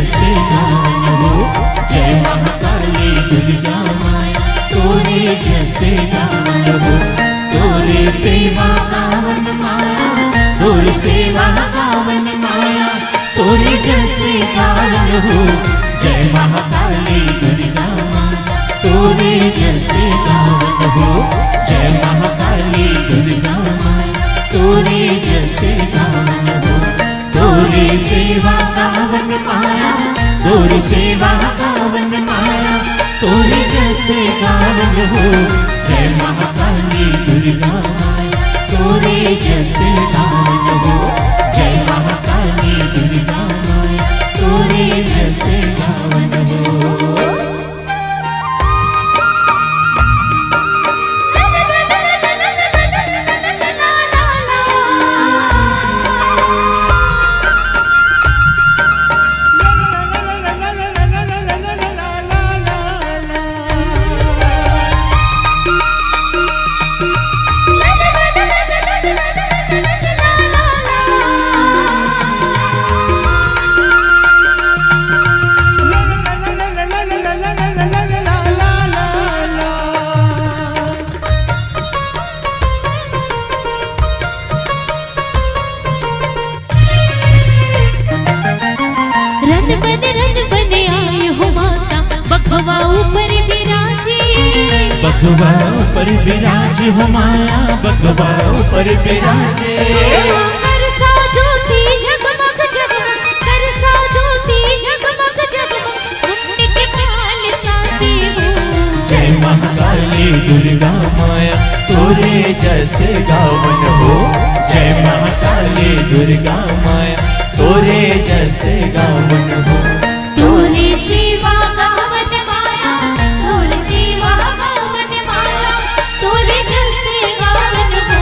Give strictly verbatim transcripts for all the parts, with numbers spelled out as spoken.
जैसे गावन हो, जय महाकाली दुर्गा माया, तोरे जैसे गावन हो, तोरे सेवा गावन माया, तोरे सेवा गावन माया, तोरे जैसे गावन हो, जय महाकाली दुर्गा माया, तोरे जैसे गावन हो, जय महाकाली दुर्गा माया, तोरे जैसे गावन हो, तोरे सेवा गावन माया, तोरे सेवा गावन माया, तोरे जैसे गावन हो, जय महाकाली दुर्गा माया, तोरे जैसे गावन हो, जय महाकाली दुर्गा माया, तोरे जैसे गावन हो। रन बन रन बन आए हो माता, बघवा ऊपर बिराजे। बघवा ऊपर बिराजे हो माया, बघवा ऊपर बिराजे। करसा ज्योति जगमग जगमग, करसा ज्योति जगमग जगमग, कुंड के पाल साजे हो। जय महाकाली दुर्गा माया, तोरे जैसे गावन हो। जय महाकाली दुर्गा माया, तोरे जैसे गावन हो। तोरे सेवा गावन माया, तोरे सेवा गावन माया, तोरे जैसे गावन हो।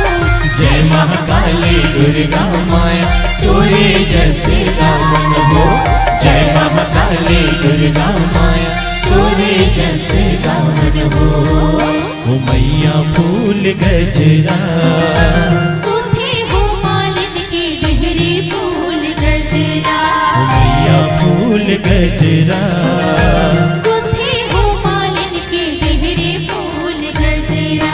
जय महाकाली दुर्गा माया, तोरे जैसे गावन हो। जय महाकाली दुर्गा माया, तोरे जैसे गावन हो। ओ मैया फूल गजरा। कुथे हो मालिन के डहरी फूल गजरा। ओ मैया फूल गजरा। कुथे हो मालिन के डहरी फूल गजरा।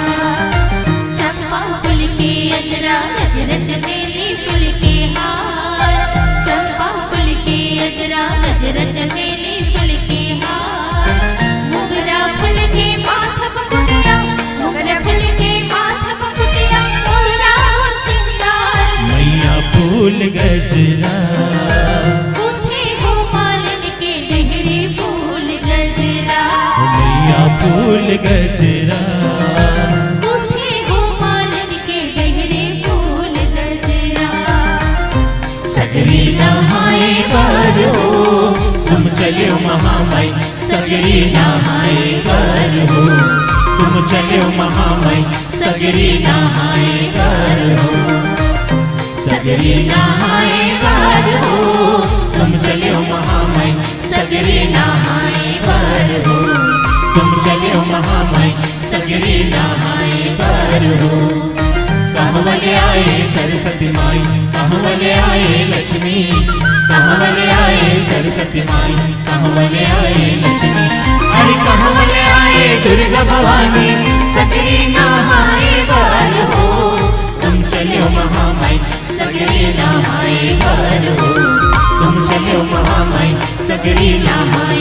चंपा फूल के अजरा, गजरा चमेली फूल के हार। चंपा फूल के अजरा, गजरा चमेली फूल के हार। मोगरा फूल के माथ मुकुटिया, मोगरा फूल के माथ मुकुटिया, मोरा हो सिंगार। मैया फूल गजरा। कुथे हो मालिन के डहरी फूल गजरा। ओ मैया फूल गजरा। कुथे हो मालिन के डहरी फूल गजरा। सगरी नहाए बर हो, तुम चल्यो महामाई। सगरी नहाए बर हो, तुम चल्यो महामाई। सगरी नहाए बर हो, सगरी नहाए बर हो, तुम चल्यो महामाई। सगरी नहाए बर हो, तुम चल्यो महामाई। सगरी नहाए बर हो। कहवाँ ले आए सरस्वती माई, कहवाँ ले आए लक्ष्मी, कहवाँ ले आए सरस्वती माई, कहवाँ ले आए लक्ष्मी। अरे कहवाँ ले आए दुर्गा भवानी, सगरी नहाए बर हो। तुम चल्यो महामाई, सगरी नहाए बर हो। तुम चल्यो महामाई, सगरी नहाए